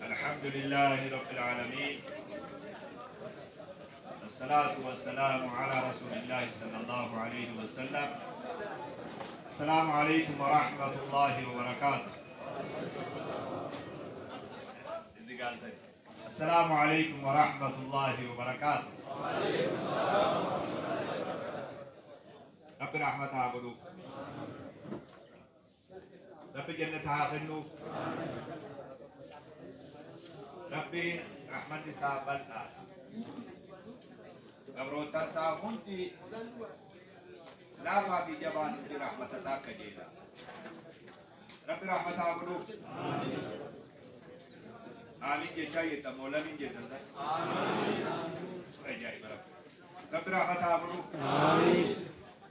الحمد لله رب العالمين، الصلاة والسلام على رسول الله صلى الله عليه وسلم. السلام عليكم ورحمة الله وبركاته. السلام عليكم ورحمة الله وبركاته. رب رحمتها قلوب، رب جنتها خنوف، ربي رحمة سابلنا قبروتان ساهنتي laafaa fi jabaan hundi rahmata isaa kajeela. Rabbi rahmata haa godhuuf. Aamiin jechaa jettan moo lamiin jettan? Ajaa'iba Rabbi. Rabbi rahmata haa godhuuf.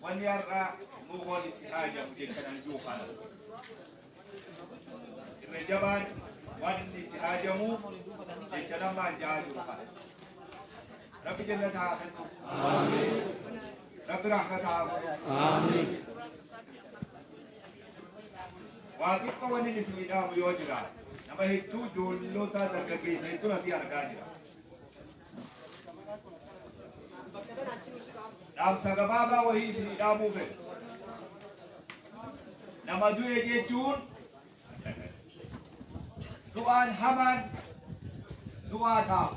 Wanni har'a nuuhoon itti haajamu jecha nan jiru kana. Irra jabaan waan inni itti haajamu jecha lamaan ja'aa jiru kana. Rabbi jannata haa kennu. Rabbi rahmata haa godhu. Waa xiqqoo wanni isinii dhaamu yoo jiraate, nama hedduu, ijoollota dargaggeessa hedduun asii argaa jira. Dhaamsa gabaabaa wahii isinii dhaamuu fedha. Nama du'e jechuun du'aan hamaan du'aa taa'u.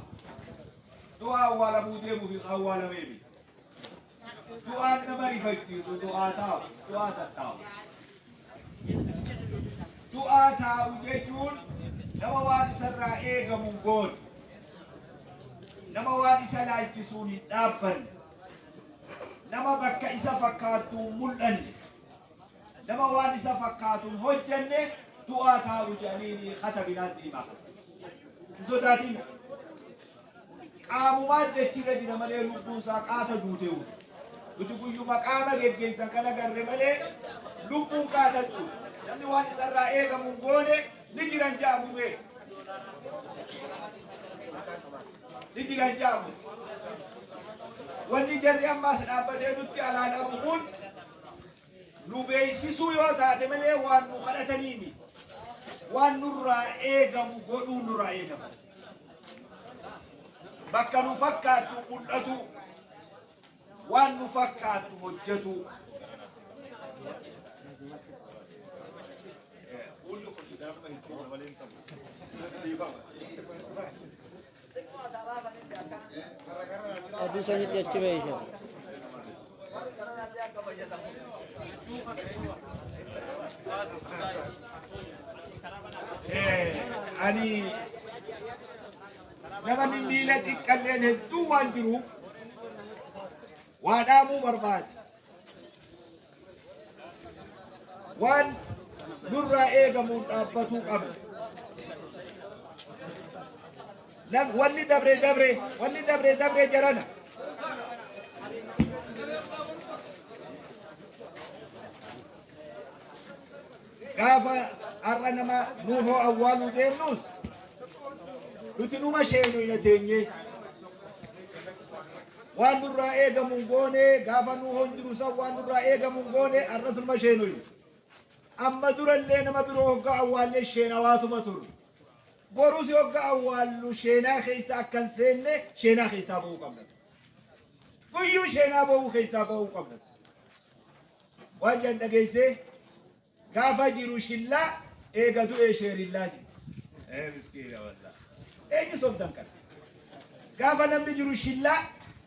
Du'aa awwaalamuu deemuu fi awwaalamee miti. Du'aan nama rifachiisu du'aa taa'u, du'aa tattaa'u. Du'aa taa'u jechuun nama waan isarraa eegamu hin goone, nama waan isa laalchisuun hin dhaabbanne, nama bakka isa fakkaattuun mul'anne, nama waan isa fakkaatuun hojjanne du'aa taa'u jedhaniini katabinaa siimaa. Hin sodaatin. Qaamumaan dachirra jira malee lubbuun isaa qaata duuteewu. Nuti guyyuma qaama geggeessan kan agarre malee lubbuun qaata duute. Namni waan isarraa eegamu hin goone ni jiran ja'amu beeku. Ni jiran ja'amu. Wanni jarri ammaas dhaabbatee nutti alaan abu kun nu beeksisuu yoo taate malee waan nu kadhataniimi. Waan nurraa eegamu godhuu nurraa eegama. Bakka nu fakkaattu mul'atu, waan nu fakkaattu hojjetu. Fuulli kun nama hedduu kana malee hin qabu. Dhiifama. Adii sanitti achi beeysa. Ani nama miila xiqqalleen hedduu waan jiruuf waa dhaamuu barbaade. Waan nurraa eegamuun dhaabbatuu qabna. Wanni dabre dabre, wanni dabre dabre jarana. Gaafa har'a nama nuuhoo awwaaluu deemnus nuti numa sheenu hin teenye. Waan nurraa eegamu hin goone, gaafa nuuhoon jiru san waan nurraa eegamu hin goone, har'as numa sheenu. Amma durallee nama biroo hoggaa awwaallee sheenawaatuma turre. Borus hoggaa awwaallu sheenaa keessa akka hin seenne sheenaa keessaa ba'uu qabna. Guyyuu sheenaa ba'uu keessaa ba'uu qabna. Waan jedhan dhageessee, gaafa jiru shillaa, eega du'ee sheerillaa jedhe. Ee miskiina wallaa. Eenyu sobdan kana? Gaafa namni jiru shillaa,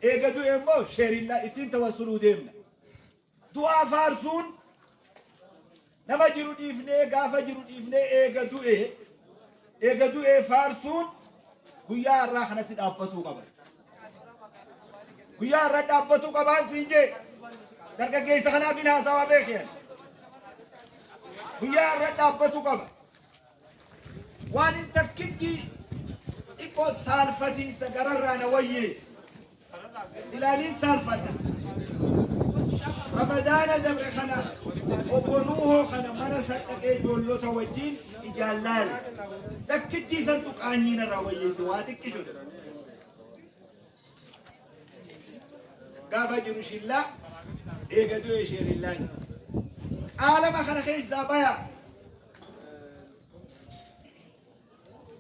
eega du'e immoo sheerillaa ittiin tawassuluu deemna. Du'aa faarsuun nama jiru dhiifnee, gaafa jiru dhiifnee, eega du'e faarsuun guyyaa har'aa kanatti dhaabbatuu qaba. Guyyaa har'aa dhaabbatuu qabaan siin jee, dargaggeessa kanaaf hin haasawaa beekee. Guyyaa har'aa dhaabbatuu qaba. Waan hin takkitti xiqqoo saalfatiinsa gararraa na wayyeessa. Ilaaliin saalfadha. Ramadaana dabre kana obbo Nuuhoo kana mana sadhaqee ijoollota wajjin ijaan laale. Takkittii santu qaanyii narraa wayyeesse, waa xiqqisho. Gaafa jiru shillaa, eega du'e sheerillaa jedha. Qaalama kana keessaa baya.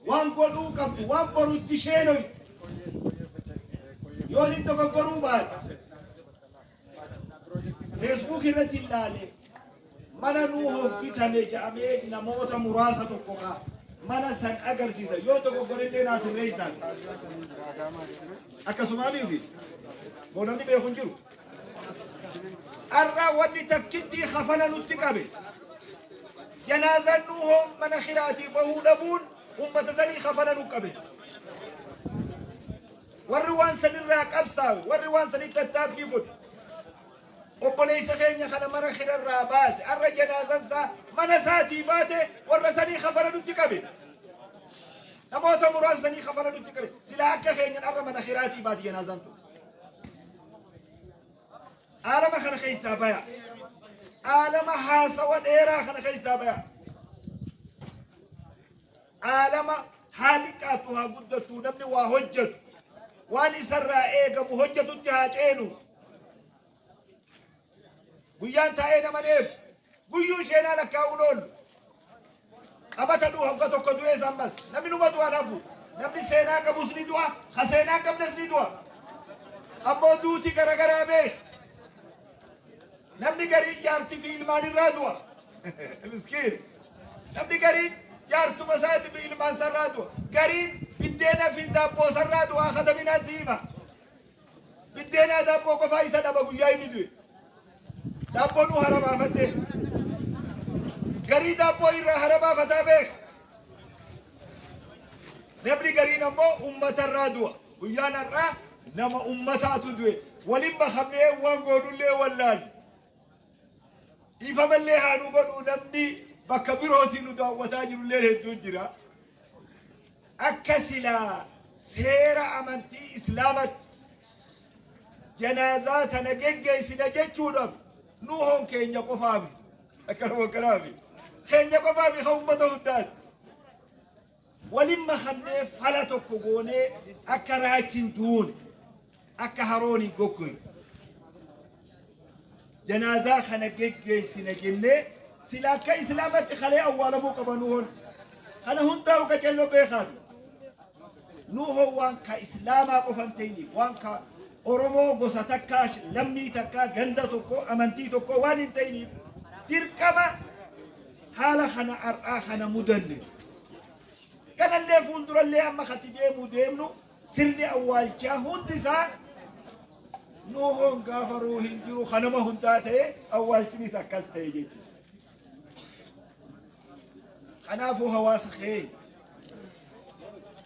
Waan godhuu qabdu, waan borutti sheenoytu. Yoon hin dogoggoruu baate. Facebook irratti ilaale mana Nuuhoof bitame jedhamee namoota muraasa tokko ka mana san agarsiisa. Yoo dogoggorillee naa sirreessaan. Akkasumaa miti. Moo namni beeku hin jiru. Har'a wanni takkittii kafana nutti qabe. Janaazaan Nuuhoo mana kiraatii bahuu dhabuun ummata sanii kafana nu qabe. Warri waan sanirraa qabsaawe, warri waan sanitti tattaaffii godhe. Obboleessa keenya kana mana kirarraa baase, har'a janaazaan isaa mana isaatii baate warra sanii kafana nutti qabe. Namoota muraasa sanii kafana nutti qabe. Silaa akka keenyan har'a mana kiraatii baate janaazaan tun. Aalama kana keessaa baya. Aalama haasawa dheeraa kana keessaa baya. Aalama haa xiqqaattu haa guddattu namni waa hojjetu. Waan isarraa eegamu hojjetutti haa ceenu. Guyyaan taa'ee nama eegu. Guyyuu isheenaa lakkaa'uun oollu. Qabata du'a hogga tokko du'ees ammas. Namni numa du'a lafu. Namni seenaa qabus ni du'a. Ha seenaa hin qabnes ni du'a. Ammoo duuti garagaraa beek. Namni gariin jaartii fi ilmaan irraa du'a. Miskiin. Namni gariin jaartuma isaati fi ilmaan isarraa du'a. Gariin biddeena fi daabboo isarraa du'a. Kataminaa siima. Biddeenaa daabboo qofaa isa dhaba guyyaa inni du'e. Daabboo nu hara baafattee. Garii daabboo irraa hara baafataa beek. Namni gariin ammoo uummatarraa du'a. Guyyaan har'aa nama uummataatu du'e. Waliin makamnee waan goonullee wallaalle. Dhiifamallee haa nu godhu namni bakka birootii nu daawwataa jirullee hedduun jira. Akka silaa seera amantii Islaamatti janaazaa tana geggeessina jechuudhaaf Nuuhoon keenya qofaa miti. Akkanuma akkanaa miti. Keenya qofaa miti kan uummata hundaati. Walin makamnee fala tokko goonee akka raachi hin duune, akka haroon hin goggogne. Janaazaa kana geggeessina jennee sila akka Islaamatti kalee awwaalamuu qaba Nuuhoon. Kana hundaa'u qaceelloo beekaatu. Nuuhoon waan ka Islaamaa qofa hin ta'iniif, waan ka Oromoo gosa takkaa, lammii takkaa, ganda tokko, amantii tokko waan hin ta'iniif dirqama haala kana har'aa kana mudanne. Kanallee fuuldurallee amma kati deemuu deemnu sirni awwaalchaa hundi isaa Nuuhoon gaafa ruuhin jiru kanama hundaa ta'e awwaalchinis akkas ta'e jechuudha. Kanaafuu hawaasa keenya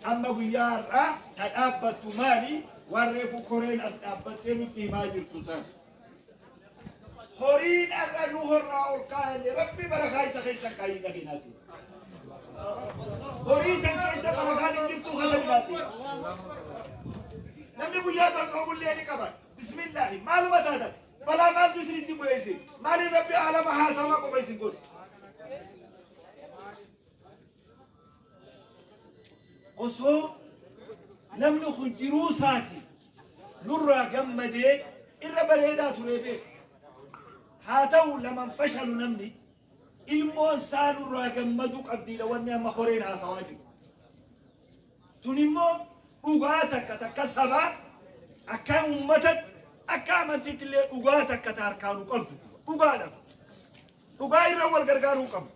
amma guyyaa har'aa ta dhaabbattu maali? Waan reefu koreen as dhaabbattee nutti himaa jirtu sana. Horiin har'a nu horraa ol kaa'anne Rabbi barakaa isa keessa hin kaayin dhageenyaasi. Horii san keessa barakaan hin jirtu katabinaasi. Namni guyyaa tokko ni qaba. Bismillaahi maaluma taatan balaa maaltu isinitti bu'e isin maaliin Rabbi alama haasawaa qofa isin godhe. Osoo namni kun jiruu isaati nurraa gammadee irra bareedaa turee beeku. Haa ta'u laman fashalu namni ilmoon isaa nurraa gammaduu qabdiidha wanni amma horeen haasawaa jiru. Tun immoo dhugaa takka takka sabaa akka uummatatti akka amantiitti illee dhugaa takka ta harkaanuu qabdu dhugaadha. Dhugaa irra wal gargaaruu qabdu.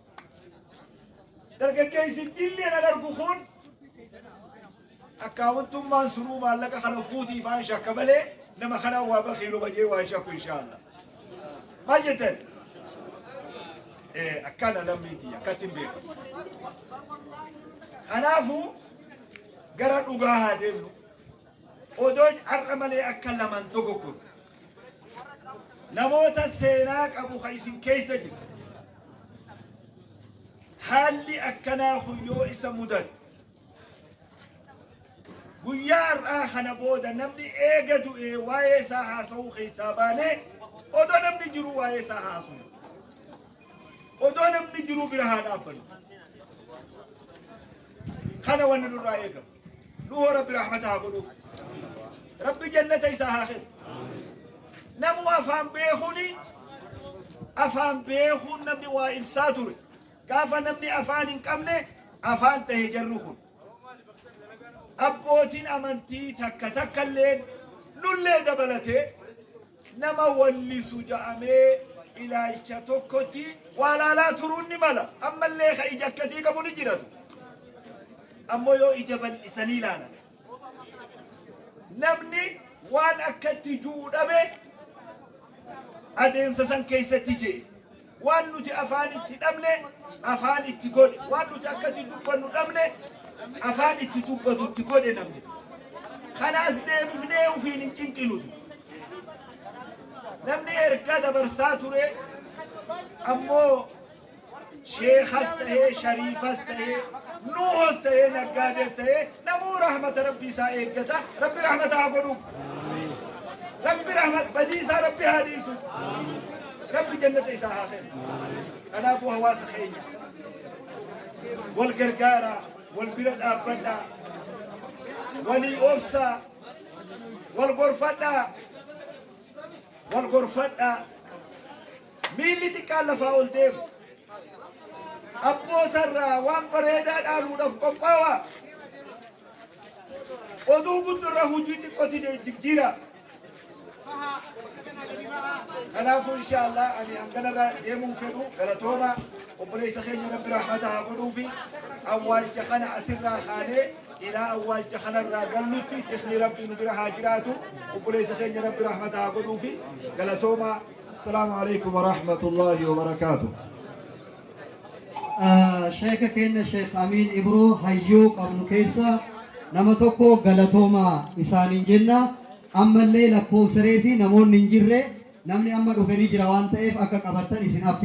Dargaggeessi illee nan argu kun akkaawuntummaan sunuu maallaqa kana fuutii faan shakka malee nama kanaan waa bakiilu bajee waan shakku inshaallah. Maal jettan? Akkana lammiitii akkatti hin beeku. Kanaafuu gara dhugaa haa deemnu. Odoo har'a malee akka lamaan dogoggoru. Namoota seenaa qabu kan isin keessa jiru. Haalli akkanaa kun yoo isa mudate guyyaa har'aa kana booda namni eega du'ee waa'ee isaa haasa'uu keessaa baanee odoo namni jiru waa'ee isaa haasa'u. Odoo namni jiru bira haa dhaabbannu. Kana wanni nurraa eegamu. Nuhoo Rabbi rahmata haa godhuuf. Rabbi jannata isaa haa kennu. Namu afaan beekuuni afaan beekuun namni waa ibsaa ture. Gaafa namni afaan hin qabne afaan ta'e jarri kun. Abbootiin amantii takka takkalleen nullee dabalatee nama wallisu ja'amee ilaalcha tokkotti waa laalaa turuun ni mala. Ammallee ka ija akkasii qabu ni jiratu. Ammoo yoo ija bal'isanii ilaalan, namni waan akkatti ju'u dhabe adeemsa san keessatti je'e. Waan nuti afaan itti dhabne afaan itti godhe. Waan nuti akkatti dubbannu dhabne afaan itti dubbatu itti godhe namni. Kanaas deebifnee ufiin hin cinqinutu. Namni erga dabarsaa ture ammoo sheekas tahee, shariifas tahee, nuuhos tahee, naggaadees tahee, namuu rahmata Rabbii isaa eeggata. Rabbi rahmata haa godhuuf. Rabbi rahmat badii isaa Rabbi haa dhiisuuf. Rabbi jannata isaa haa kennu. Kanaafuu hawaasa keenya wal gargaaraa, wal bira dhaabbadhaa, walii obsaa, wal gorfadhaa, wal gorfadhaa. Miilli xiqqaan lafaa ol deemu. Abbootarraa waan bareedaa dhaaluudhaaf qophaawaa. Oduu guddurra hojii xiqqooti jijjiira. Kanaafuu insha Allah ani hanganarra deemuu fedhu. Galatooma. Obboleessa keenya Rabbi rahmata haa godhuufi. Awwaalcha kana asirraa kaanee ilaa awwaalcha kanarraa gallutti tikni Rabbi nu bira haa jiraatu. Obboleessa keenya Rabbi rahmata haa godhuufi. Galatooma. Assalaamu alaikum wa rahmatullahi wa barakaatuh. Sheeka keenya Sheekh Amiin Ibroo, hayyuu qabnu keessa nama tokko, galatooma isaaniin jenna. Ammallee lakkoofsaree fi namoonni hin jirre, namni amma dhufe ni jira waan ta'eef akka qabattan isin affeera.